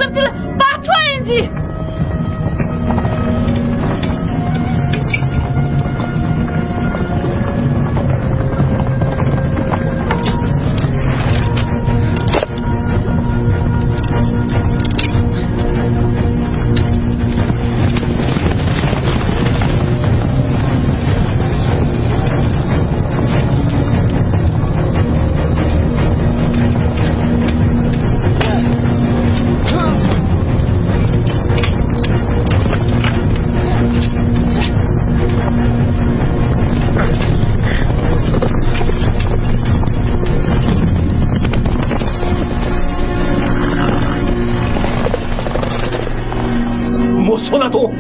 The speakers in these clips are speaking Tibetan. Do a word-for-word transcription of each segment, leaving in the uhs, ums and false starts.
སུམ་ཁྲི་ལ་བར་ཐོ་ཡིན་ཟིག་མོ་སོ་ན་དོ།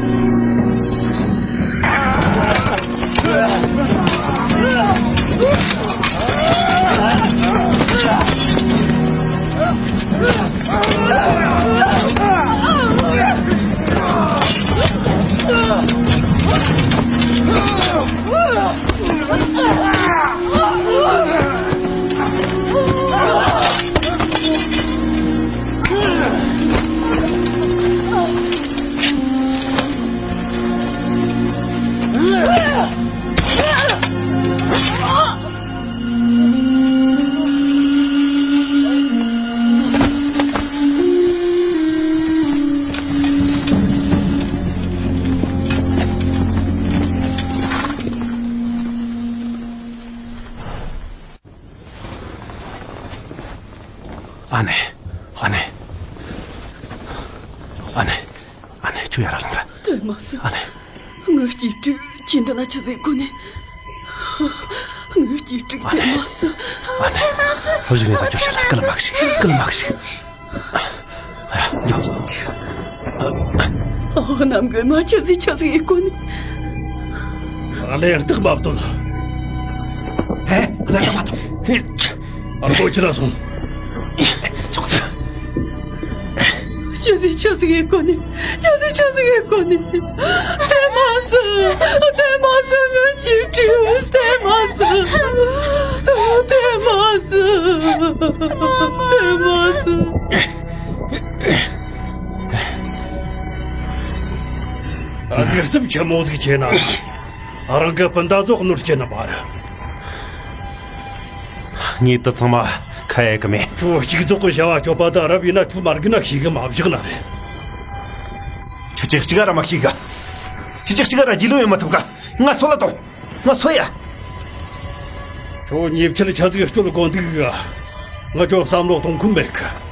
ཨ་ནེ། ཨ་ནེ། ཨ་ནེ། ཨ་ནེ། ཁྱོད་ཡར་ལངས་ར། ལྟོས་མ་ཟེར། ཨ་ནེ། ངའི་གཅེས་ཕྲུག་ཅི་འདི་ན་ཆི་ཟིག་གོ་ནས། ངའི་གཅེས་ཕྲུག་ཨ་ནེ། ལྟོས་མ་ཟེར། ཨ་ནེ། ལྟོས་མ་ཟེར། ཨོ་ཞིག་ངས་ད་ཁྱོད་ཤ་ལ་ཀི་ལ་མ་གི་ཤིག་ཀི་ལ་མ་གི་ཤིག་ཨ་ཡ། འགྱོ། ཨོ་གནམ་གི་མ་ཆི་ཟིག་ཆི་ཟིག་གོ་ནས། ཨ་ལེ་རྟགས་མ་བཏོན། ཧེ། ལ་ཡ་མ་ཐོང་། ཨ་རོ་ཁྱི་ལ་སོང་། ཆི་ཟིག་ཆི་ཟིག་ཡེ་གོ་ནི། ཆི་ཟིག་ཆི་ཟིག་ཡེ་གོ་ནི། ལྟོས་མ་ཟེར། ལྟོས་མ་ཟེར། ངའི་གཅེས་ཕྲུག་ལྟོས་མ་ཟེར། ལྟོས་མ་ཟེར། ལྟོས་མ་ཟེར། ཨ། གདུག་རྩུབ་ཆེན་མོ་ཟིག་བྱས་ན། ཨ། རང་གི་སྤུན་ཟླ་ཚོ་གནོད་སྐྱེལ་ནི་མ་རེད། ངས་དེ་ཚང་མ་ཁ་ཡ་གི་མེད། ཁྱོད་གཅིག་རྫོགས་གི་བྱ་བ་སྤྱོད་པ་དང་རབ་ཡིན་ན་ཁྱོད་མ་རིག་ན་ཤེས་གི་མ་བཞག་ན་རེད། ཁྱོད་ཅིག་གཅིག་ར་མ་ཤེས་ག་ཁྱོད་ཅིག་གཅིག་ར་རྒྱུས་ལོན་ཡོད་མ་ཐུབ་ག་ང་སོ་ལ་དང་། ང་སོ་ཡ། ཁྱོད་ཉེས་ཆད་ཆ་ཟིག་གཅོད་དགོས་འདུག་ག་ང་ཁྱོད་བསམ་བློ་གཏོང་ཁོམ་མེད་གི།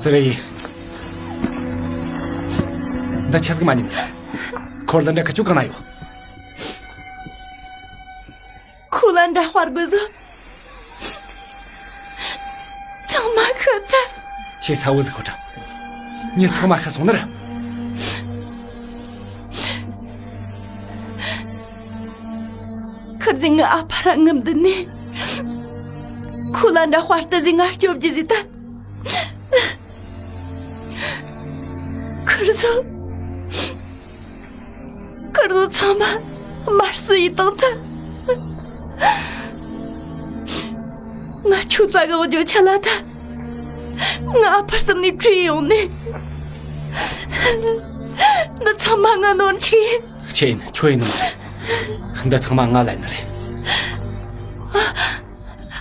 ཙི་རེ་ཡིན། འདི་ཆ་ཟིག་མ་ཉན། ཁོ་ལ་འདྲ་ཁ་ཆུ་གང་ན་ཡོད། ཁོ་ལ་འདྲ་དཔའ་རྒོད་ཟོ། ཚང་མ་ཤི་ཐལ། ཁྱེད་ས་འུ་ཟིག་ཁོ་ཁྲ། མྱི་ཚང་མ་ཤི་སོང་ནི་ར། ཁིར་ཟིག་ངའི་ཨ་ཕ་ར་ངུ་འདི་ནས། ཁོ་ལ་འདྲ་དཔའ་རྟུལ་ཟིག་ང་སྐྱོབ་རྒྱུ་ཟིག་ད། ཁིར་ཟོ། ཁིར་ཚོ་ཚང་མ་དམར་གསོད་ཡེ་བཏང་ཐལ། ང་ཁྱོད་རྩ་གི་འོ་ཇོ་ཆ་ལ་ཐལ། ང་ཨ་ཕར་གསུམ་ནས་བྲོས་ཡོང་ནས། འདི་ཚང་མ་ངའི་ནོར་འཁྲུལ་ཡིན། ཁྱེད་ཡིན། ཁྱོད་ཡིན་ནམ། འདི་ཚང་མ་ང་ལ་ཡིན་ནི་རེད།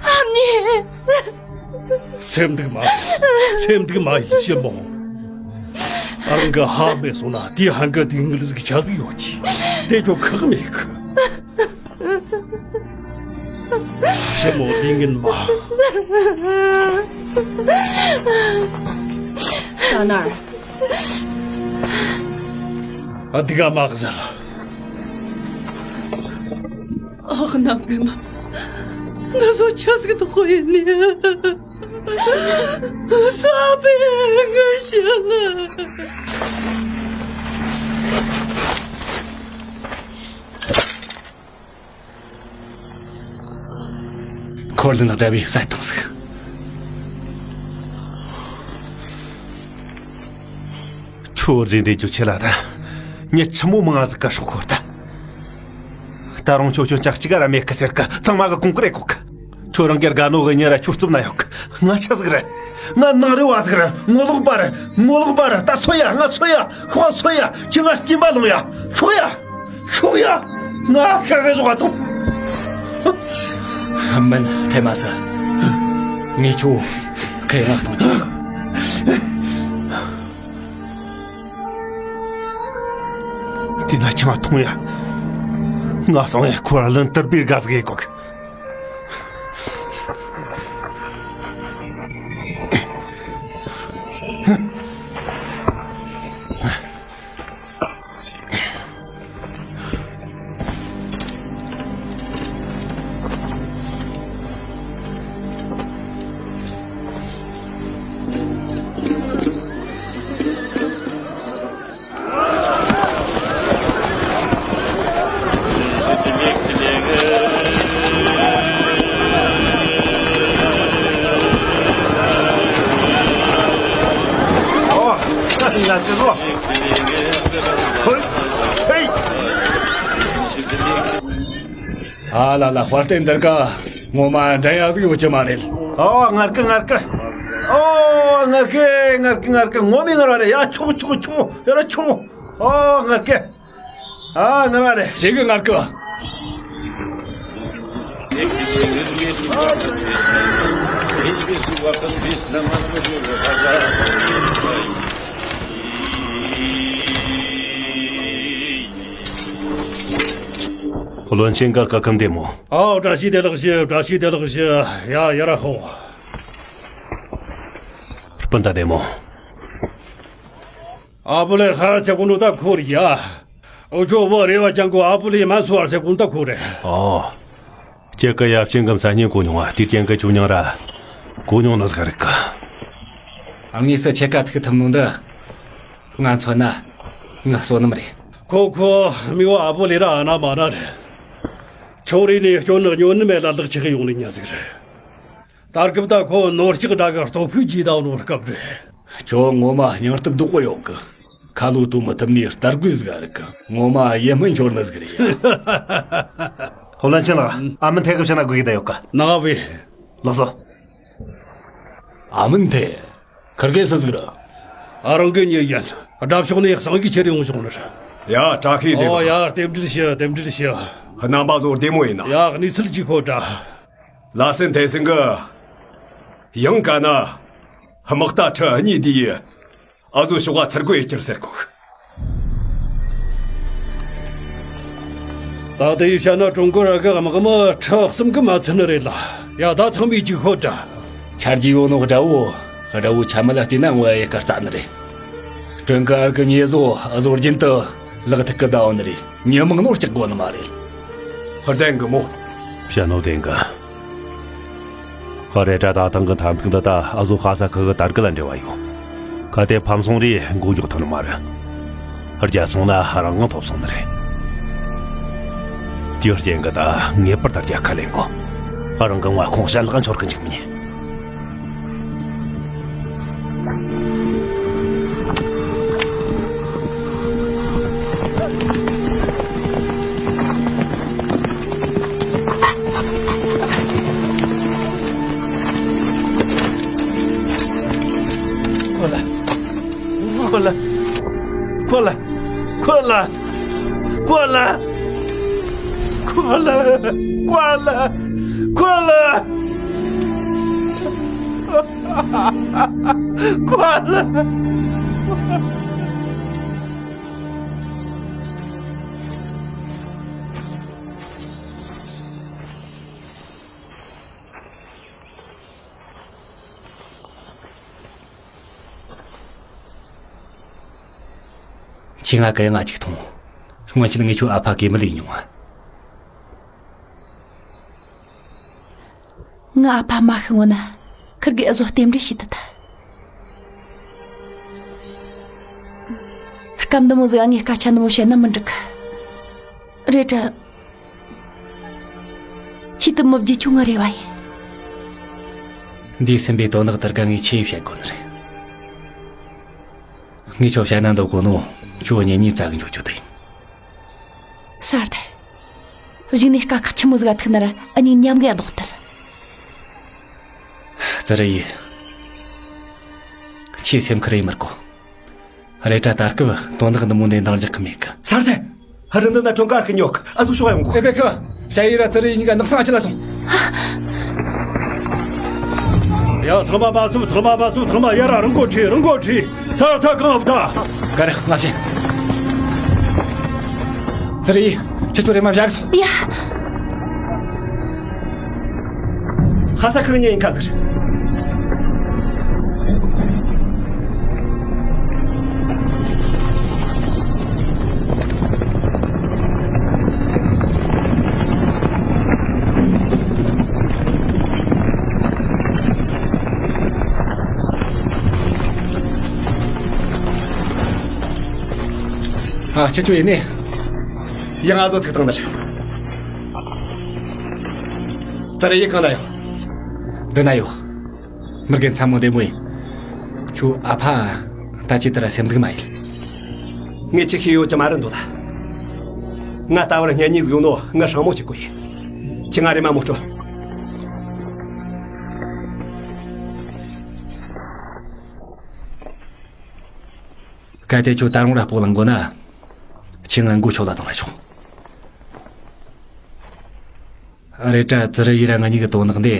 ཨ་མྱེས། སེམས་སྡུག་མ། སེམས་སྡུག་མ་ཡིན། ཞི་མོ། ཨ་རང་གི་ཧ་མེད་སོང་ན་དེའི་ཧང་གི་དེའི་ངིལ་ཟིག་ཆ་ཟིག་ཡོད་ཀྱི། དེ་ཁྱོད་ཁག་མེད་གི། ཞི་མོ། དེའི་ངན་མ། ད་ནར། ཨ། དེ་ག་མ་གཟལ། ཨ། གནམ་གི་མ། འདི་ཚོ་ཆི་ཟིག་འདུག་གོ་ཡིན་ནི། ས་པའི་ངའི་ཞི་ལི། འཁོར་ལི་ནག་འདྲ་བའི་བསད་བཏང་ཟིག་ཁྱོད་རེ་འདི་རྒྱུ་ཆེ་ལ་ད། ཉི་ཆི་མོ་མང་ང་ཟིག་ག་སྲོག་ཤོར་ད། ད་རུང་ཁྱོད་ཁྱོད་ཅག་གཅིག་ར་མེད་གི་ཟེར་གི། ཚང་མ་གི་གོང་བཀུར་རེ་གོ་གི། ཁྱོད་རང་གི་དགའ་ནོ་གི་ཉེ་ར་ཁྱོད་རྩུབ་ན་ཡོད་གི། ང་ཆི་ཟིག་རེད། ང་ནང་རེ་བ་ཟིག་རེད། ངོ་ལོག་པ་རེད། ངོ་ལོག་པ་རེད། ད་སོ་ཡ། ང་སོ་ཡ། ཤོག་སོ་ཡ། ཁྱི་ང་སྐྱིན་པ་ལོང་ཡ། ཤོག་ཡ། ཤོག་ཡ། ང་ཁ་གི་ཟོག་ག་ཐོང་། མིན། ཐེ་མ་སི། ངས་ཁྱོད་ཁའི་ངག་གཏོང་ཆེ། དེ་ན་ཁྱི་ང་ཐོང་ཡ། ང་སོང་ཡ། ཁོ་ར་ལན་ཏར་པིར་ག་ཟིག་གི་གོ་གི། ཨོ། ང་ཚོ་ལོ། ཧོꯏ། ཧེ། ཨ་ལ་ལ། དཔལ་ལྡན་འདིར་ཀ་ངོ་མ་འདྲ་ཡ་ཟིག་ཡོད་ཀྱི་མ་རེད། ཨོ། ངར་གི། ངར་གི། ཨོ། ངར་གི། ངར་གི། ངར་གི། ངོ་མ་ངར་བ་རེད་ཡ། ཆོག་ཆོག་ཆོག་ཡ་ར་ཆོག་ཨོ། ངར་གི། ཨ། ངར་བ་རེད། ཞེ་གི་ངར་གི། བློན་ཆེན་གར་ཀ་ཁམས་བདེ་མོ། ཨའོ། བཀྲ་ཤིས་བདེ་ལེགས་ཞུ། བཀྲ་ཤིས་བདེ་ལེགས་ཞུ། ཡ། ཡ་ར་ཧོ། སྤུན་ཟླ་བདེ་མོ། ཨ་བུ་ལེ་ཧར་ཚེ་ཀུན་ད་ཁོ་རེད་ཡ། འུ་ཆོ་བུ་རེ་བ་ཅན་གོ་ཨ་བུ་ལེ་མ་སུ་ཧར་ཚེ་ཀུན་ད་ཁོ་རེད། ཨོ། ཁྱེད་ཀ་ཡབ་ཆེན་གི་མཚན་སྙན་གོ་མྱོང་བ། དེ་རྐྱེན་གི་ཁྱོད་མྱིང་ར་གོ་མྱོང་ནི་ཟིག་རིག་གི། དངོས་སུ་ཁྱེད་ཀ་ཐུག་ཐུབ་ནོ་འདི། ང་མཚོན་ན་ངའི་བསོད་ནམས་རེད། ཁོ་ཁོ་མི་བ་ཨ་བུ་ལེ་ར་ཨ་ན་མ་ན་རེད། ཆུང་རིང་ནས་སྐྱོན་ནི་སྨྱོ་ནི་མེད་ལ་ལག་ཆགས་ཡོང་ནི་ཉ་ཟིག་རེད། ད་སྐབས་ད་ཁོ་ནོར་སྐྱག་འདྲ་གི་སྟོབས་ཤུགས་ཀྱིས་ད་ནོར་སྐབས་རེད། ཁྱོད་ངོ་མ་སྙིང་སྟོབས་སྡུག་པོ་ཡོད་གི། ཁ་ལོ་དུ་མི་ཐུབ་ནི་རྟ་རྒོད་ཟིག་རིག་གི། ངོ་མ་ཡིད་སྨོན་འཆོར་ནི་ཟིག་རེད་ཡ། ཧོ། བློན་ཆེན་ལགས། ཨ་མི་ཐེ་གི་ཕྱི་ན་སྒུག་གི་ད་ཡོད་གི། ནང་བས། ལགས་སོ། ཨ་མི་ཐེ། ཁིར་གེ་སུ་ཟིག་རེད། ཨ། རང་གི་ཉེ་ཡན་དགྲ་ཕྱོགས་ནས་གསང་གི་ཁྱེར་ཡོང་བྱུང་ནི་རེད། ཡ། བཀྲ་ཤིས་བདེ་ལེགས། ཨོ་ཡ། རྟེན་འབྲེལ་ཞུ། རྟེན་འབྲེལ་ཞུ། རྣམ་པ་ཚོ་བདེ་མོ་ཡིན་ན། ཡ། གནས་ཚུལ་ཅིག་ཤོད་དྲ། ལ་སེང་ཐེ་སེང་གི་ཡང་ག་ན་དམག་རྟ་ཁྲི་གཉིས་དེ་ཡིས་ཨ་ཟོ་ཤོག་ག་ཚར་དགོས་ཡི་ཁྱེར་ཟེར་གོ། ད་དེ་ཡི་བཤད་ན་ཀྲུང་གོ་ར་གི་དམག་མི་ཁྲི་གསུམ་གི་མ་ཚད་ནི་རེད་ལ། ཡ། ད་ཚང་མས་ཅིག་ཤོད་དྲ། ཆ་རྒྱུས་ཡོད་ནོ་དགྲ་བོ། དགྲ་བོ་ཆ་མེད་ལ་བལྟས་ན་ངོ་ཡ་ཡི་ཀ་རྩ་ནི་རེད། ཀྲུང་གོ་ར་གི་མྱི་ཟོ་ཨ་ཟོ་རྒྱུན་དུ་ལག་ཐུག་གི་ཟླ་བ་ནི་རེད། མྱི་མང་ནོར་སྐྲག་དགོས་ནི་མ་རེད། བདེན་གི་མོ། བཤད་ནོ་བདེན་གི། ཧ། རེད་དྲ། ད་ཐེངས་གི་འཐབ་འཁྲུག་འདི་ད་ཨ་ཟོ་ཧ་ས་ཁུལ་གི་དར་གི་ལ་འབྲེལ་བ་ཡོད། གལ་ཏེ་ཕམ་སོང་རེ་མགོ་མཇུག་ཐོན་ནི་མ་རེད། རྒྱལ་སོང་ན་རང་དབང་ཐོབ་སོང་ནི་རེད། དེའི་རྐྱེན་གི་ད་ངེས་པར་དུ་རྒྱལ་ཁ་ལེན་དགོས། ཧ། རང་གི་མངའ་ཁོངས་ཞལ་ལག་འཆོར་གི་འཇུག་མི་ཉན། ཁོ་ལ། ཁོ་ལ། ཁོ་ལ། ཁོ་ལ། ཁོ་ལ། ཁོ་ལ། ཁོ་ལ། ཁོ་ལ། ཁྱེད་ང་ག་ཡང་ང་ཅིག་མཐོང་། སྔོན་ཆད་ངས་ཁྱོད་ཨ་ཕ་གེ་མི་ལས་མྱོང་ང་། ང་ཨ་ཕ་མ་ཤི་སྔོན་ན་ཁིར་གིས་ཨ་ཟོ་རྟེན་འབྲེལ་བྱེད་དུ་ད། སྐབས་འདི་མོ་ཟིག་ངས་སྐད་ཆ་འདི་མོ་བཤད་ན་མི་འགྲིག་གི། རེད་དྲ། ཁྱེད་དུ་མི་བརྗེད་ཆོག་ངི་རེ་བ་ཡིན། འདས་ཟིན་པའི་དོན་དག་དེར་ག་ངས་ཆི་ཡེ་བཤད་དགོས་ནི་རེད། ངས་ཁྱོད་བཤད་ན་འདོད་གོ་ནོ། ཁྱོད་གཉེན་ཉེ་བཙལ་གི་འཇུག་རྒྱུ་དེ་ཡིན། གསར་དེ། གཞུག་ནས་དཀའ་ཁག་ཆི་མོ་ཟིག་ག་ཐུག་ན་ར་ཨ་ནི་མཉམ་གི་གདོང་ཐལ། ཙི་རི་ཡི། ཁྱེད་སེམས་ཁུར་ཡེ་མི་དགོས། རེད་དྲ་ད་སྐབས་དོན་དག་འདི་མོ་འདི་འདང་རྒྱག་གི་མེད་གི། གསར་དེ། རི་འདི་ན་གྲོང་ཁར་ཁི་ཉོག་ཨ་ཟུག་ཤོག་ཡོང་གོ། ཨེ་བེ་ཁི། ཞ་ཡི་ར་ཙི་རི་ཡི་གཉིས་ཀ་ནགས་སང་ཨ་ཅི་ལ་སོང་། ཡ་ཚང་མ་མ་སུམ་ཚང་མ་མ་སུམ་ཚང་མ་ཡ་ར་རང་གོ་ཁྲི་རང་གོ་ཁྲི། སར་ཐ་གང་བ་ད། ག་རེ་ང་བཤད། ཙི་རི། ཁྱེད་ཚོ་རེ་མ་བཞག་སོང་། ཡ། ཧ་ས་ཁང་ཉེ་ཡིན་ཁ་ཟེར། ཨ་ཁྱེད་ཚོ་ཡིན་ནི། ཡང་ཨ་ཟོ་ཐུག་བཏང་ནི་རེད། ཙི་རི་ཡི་གང་ན་ཡོད། འདི་ན་ཡོད། མི་རྒན་ཚ་མོ་བདེ་མོ་ཡིན། ཁྱོད་ཨ་ཕ་ད་ཅི་ལྟར་སེམས་སྡུག་མ་ཡིན། ངས་ཅི་ཤེས་ཡོད་ཀྱི་མ་རེད་འདོད་ལ། ང་ལྟ་བུར་གཉེན་ཉེ་ཟིག་ཡོད་ནོ་ངི་སྲིང་མོ་གཅིག་པོ་ཡིན། ཁྱེད་ང་རེ་མ་མོ་སྤྲོད། གལ་ཏེ་ཁྱོད་ད་རུང་ར་སྤོ་ལངས་དགོས་ན། ཁྱེད་ང་མགོ་ཆོད་ལ་གཏོང་ར་ཆོག། རེད་དྲ་ཙི་རི་ཡི་ར་ང་གཉིས་ཀྱི་དོན་དག་འདི།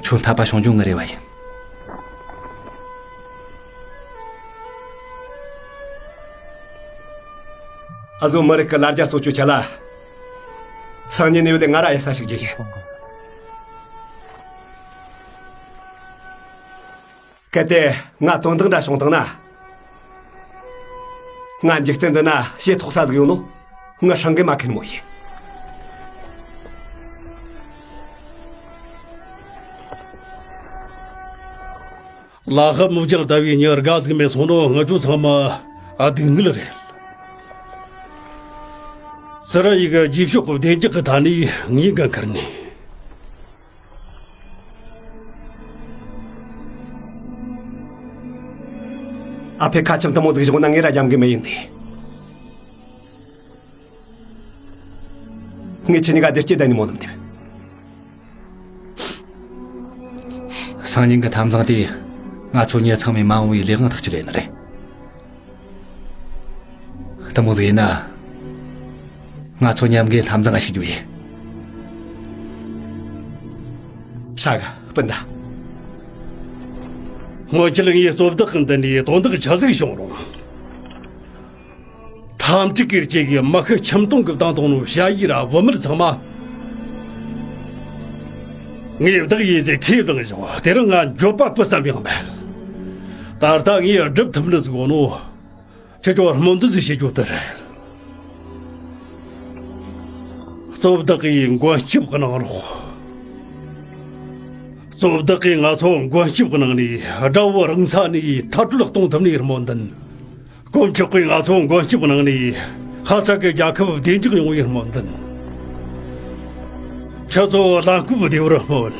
ཁྱོད་འཐད་པ་བྱུང་རྒྱུ་ངི་རེ་བ་ཡིན། ཨ་ཟོ་མི་རིགས་ཀྱི་ལ་རྒྱ་གཙོ་ཆེ་ཆ་ལ། སང་ཉིན་ནས་བས་ང་ར་ཡ་ས་ཞིག་རྒྱུ་ཡིན། གལ་ཏེ་ང་དོན་དག་འདྲ་བྱུང་བཏང་ན། ང་འཇིག་རྟེན་འདི་ན་ཞེ་ཐོག་ས་ཟིག་ཡོད་ནོ། ང་སྲང་གི་མ་ཁེན་མོ་ཡིན། ལ་ཧ་མུ་ཅང་ལྟ་བུའི་མྱི་དགའ་ཟིག་མེད་སོང་ནོ་ང་ཚོ་ཚང་མ་ཨ་སྡུག་བསྔལ་རེད། ཙི་ར་ཡི་ག་རྗེས་ཕྱོགས་ཀྱི་བདེ་འཇགས་ཀྱི་ཐད་ནས་ངས་འགན་འཁུར་ནས། ཨ་ཕས་ཁ་ཆེམས་དུ་མོ་ཟིག་བཞག་ན་ངས་ར་རྒྱམ་གི་མི་ཡིན་ཏེ། ངས་ཁྱེད་གཉིས་ཀ་བདེ་སྐྱིད་ལྡན་ནི་མོ་ལམ་འདེབས། སང་ཉིན་གི་ཐབ་ཚང་དེ་ང་ཚོ་མྱི་ཚང་མས་མ་འོངས་པའི་ལས་དབང་ཐག་གཅོད་ཡིན་ནི་རེད། དུ་མོ་ཟིག་ཡིན་ན། ང་ཚོ་མཉམ་གི་འཐབ་འཛིང་ཞིག་རྒྱུ་ཡིན། ཧྲ་གི་སྤུན་ཟླ། སྔོན་ཆད་ངའི་གཙོ་བདག་གི་མདུན་ནས་དོན་དག་ཆ་ཟིག་བྱུང་རུང་། ཐམས་ཅད་ཀྱི་རྗེས་ཀྱི་མི་ཤི་ཁྱིམ་སྟོང་གི་བཏང་བཏང་ནོ་ཞ་ཡི་ར་བུད་མེད་ཚང་མ། ངས་བདག་ཡིན་ཟེར་ཁས་བླངས་བཞག་དེ་རིང་ང་འགྱོད་པ་སྤུ་ཙམ་ཡང་མེད། ད་ལྟ་ངས་སྒྲུབ་ཐུབ་ནི་ཟིག་ཡོད་ནོ། ཁྱེད་ཚོ་སྨོན་འདུན་ཟིག་བྱེད་རྒྱུ་དེ་རེད། གཙོ་བདག་གིས་མགོན་སྐྱབས་གནང་རོགས། གཙོ་བདག་གིས་ང་ཚོ་མགོན་སྐྱབས་གནང་ནས་དགྲ་བོ་རང་ས་ནས་མཐར་སྐྲོད་གཏོང་ཐུབ་ནས་སྨོན་འདུན། དཀོན་མཆོག་གིས་ང་ཚོ་མགོན་སྐྱབས་གནང་ནས་ཧ་ས་གི་རྒྱལ་ཁབ་བདེ་འཇགས་ཡོང་བའི་སྨོན་འདུན། ཁྱེད་ཚོ་ལམ་ཁུག་བདེ་བར་སྨོན།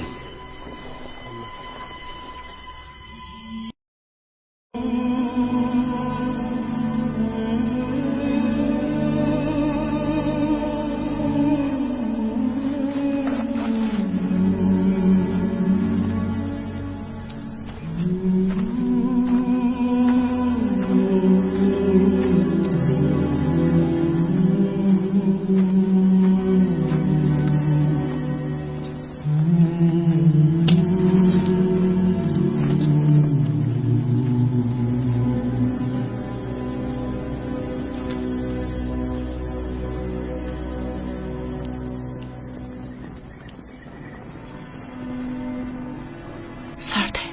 གསར་དེ།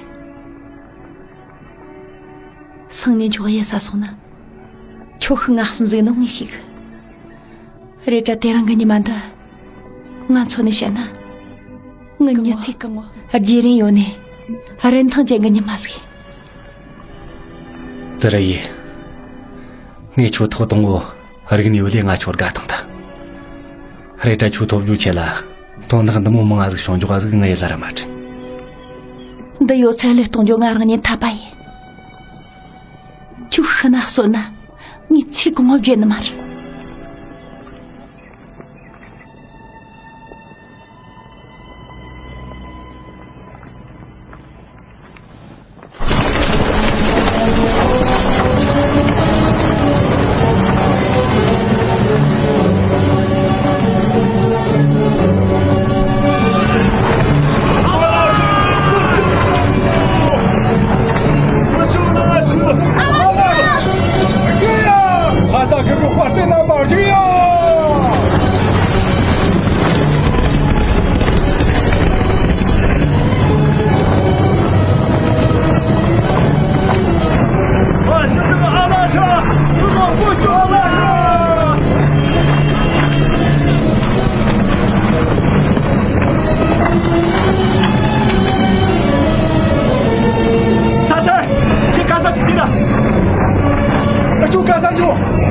སང་ཉིན་ཁྱོད་གཡུལ་ས་སོང་ན། ཁྱོད་ཤི་ང་གསོན་ཟིག་ནོ་ངས་ཤེས་གི། རེད་དྲ་དེ་རིང་གི་ཉི་མ་འདི། ང་མཚོན་ནས་བཤད་ན། ངའི་མྱི་ཚེ་གང་བོ་རྗེས་རན་ཡོད་ནས་རིན་ཐང་ཅན་གྱི་ཉི་མ་ཟིག་ཙི་ར་ཡིས། ངས་ཁྱོད་ཐོག་དང་བོ་རིག་ནས་བུ་ལས་ང་ཁྱོད་དགའ་ཐང་ད། རེད་དྲ་ཁྱོད་ཐོབ་རྒྱུ་ཆེ་ལ་དོན་དག་འདི་མོ་མང་ང་ཟིག་བྱུང་འཇོག་ཟིག་ངས་ལ་ར་མ་དྲན། འདི་ཡོད་ཚད་ལས་གཏོང་རྒྱུ་ང་རང་ཉིད་འཐད་པ་ཡིན། ཁྱོད་ཤི་ན་གསོན་ན་ངས་ཚེ་གང་བོ་བརྗེད་ནི་མ་རེད། ལྷ་ས་གི་རུ་དཔའ་རྟེན་རྣམ་པར་རྒྱུག་ཡ། ས་ཐར། ཁྱེད་ག་ས་ཅིག་དེ་ལ། ཨ་ཅོ་ག་ས་འགྱོ།